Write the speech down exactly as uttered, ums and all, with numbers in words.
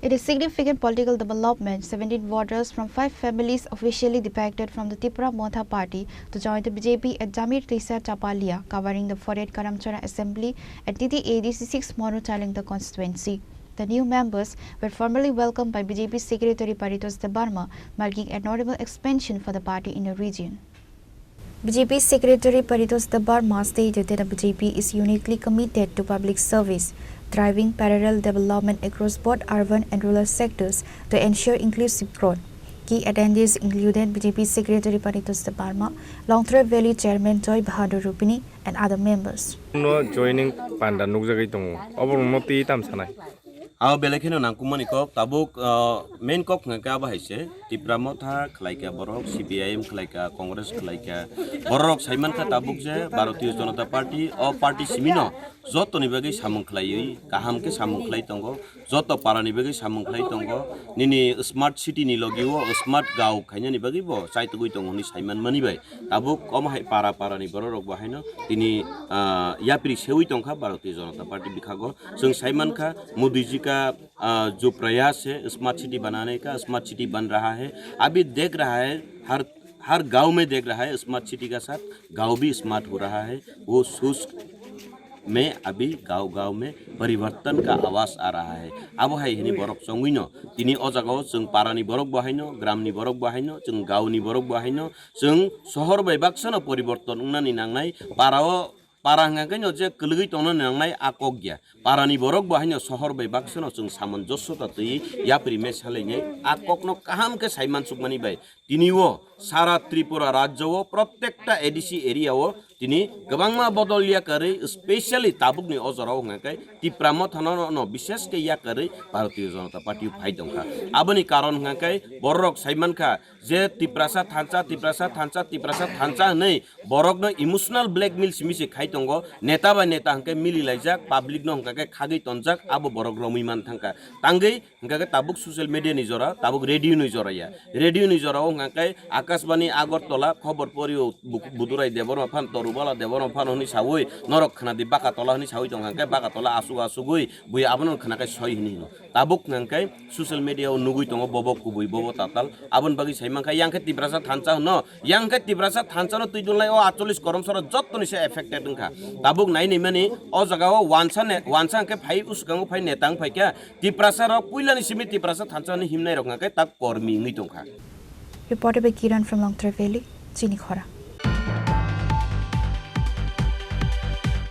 It is significant political development. Seventeen voters from five families officially defected from the Tipra Motha party to join the B J P at Jamir Tisa Chapalia, covering the forty-eight Karamchara Assembly at T T A D C six Mono Chailengta constituency. The new members were formally welcomed by B J P Secretary Paritosh Debbarma, marking a notable expansion for the party in the region. B J P Secretary Paritosh Debbarma stated that the B J P is uniquely committed to public service, driving parallel development across both urban and rural sectors to ensure inclusive growth. Key attendees included B J P Secretary Paritosh Debbarma, Longtrai Valley Chairman Joy Bahadur Rupini, and other members. No joining panda nukjagwi tongo. Obo rokno twi tam sanai. Abo belai kheno nangkukmani kok, tabuk, ah, main kok hwnkha khe abo hai se, Tipra Motha khlaikha borok, C P I M khlaikha, Congress khlaikha, borok saimankha tabuk je Bharatiya Janata Party, o party simino jotoni bagwi samung khlaiwi, kaham khe samung khlai tongo, joto parani bagwi samung khlai tongo, nini smart city ni logi o smart gaon khainani bagwi bo chaitugwi tongo hwnwi saimanmani bai. Tabuk omo hai para para ni borok rok bo haino tini, ah, yapri sewi tongkha Bharatiya Janata Party bikhago. Chwng sai mankha Modi ji ka, ah, jo prayas hai smart city banane ka, smart city ban raha hai, abhi dekh raha hai, har, har gaon mein dekh raha hai smart city ka sath, gaon bhi smart ho raha hai, wo soch mein abhi gaon gaon mein parivartan ka awaaz aa raha hai. Abo hai hini borok chongwino tini o jaga o chwng para ni borok bo haino, gram ni borok bo haino, chwng gaon ni borok bo haino, chwng sohor bai baksa no poriborton wngnani nangnai, para o, para hwnkha khe no je kwlwgwi tongna nangnai a kok ya. Para ni borok bo haino sohor bai baksa no chwng samanjosota twi yapri me salainai a kok no kaham khe sai mansukmani bai. Tini o sara Tripura rajyo o protekta A D C area o tini kwbangma bodol yakarwi, specially tabuk ni o jora o hwnkha khe Tipra Motha no, no, no, bishesh khe yakarwi Bharatiya Janata Party o phai tongkha. Aboni karon hwnkha khe borok sai mankha, je Tiprasa thansa, Tiprasa thansa, Tiprasa thansa hwnwi borokno emotional blackmail simi se khai tongo, neta bai neta hwnkhe mili laijak, public no hwnkha khe khagwi tonjak, abo borok romwi man thangkha. Tangwi hwnkha khe tabuk social media ni jora, tabuk radio ni jora ya. Radio ni jora o hwnkha khe Akashbani Agartala khobor porio bu-, Budurai Debbarma phan, Torubala Debbarma phan hwnwi sawi norok khna di Bakatola hwnwi sawi tong hwnkha khe Bakatola asuk asugwi bui abono khna khe soi hwnwi hino. Tabuk hwnkha khe social media o nugwi tongo bobo kubui, bobo tatal. Aboni bagwi sai mankha, yang khe Tiprasa thansa hwno, yang khe Tiprasa thansa no twi dulnai o atchollish korom sora jottoni se affected wngkha. Tabuk nai nai mani o jaga o wansa ne, wansa hwnkhe phai, uskango phai neta wng phai kha. Tiprasa rok puila ni simi Tiprasa thansa hwnwi himnai rok hwnkha khe tak kormi wngwi tongkha. Reported by Kiran from Longtrai Valley, Chini Khora.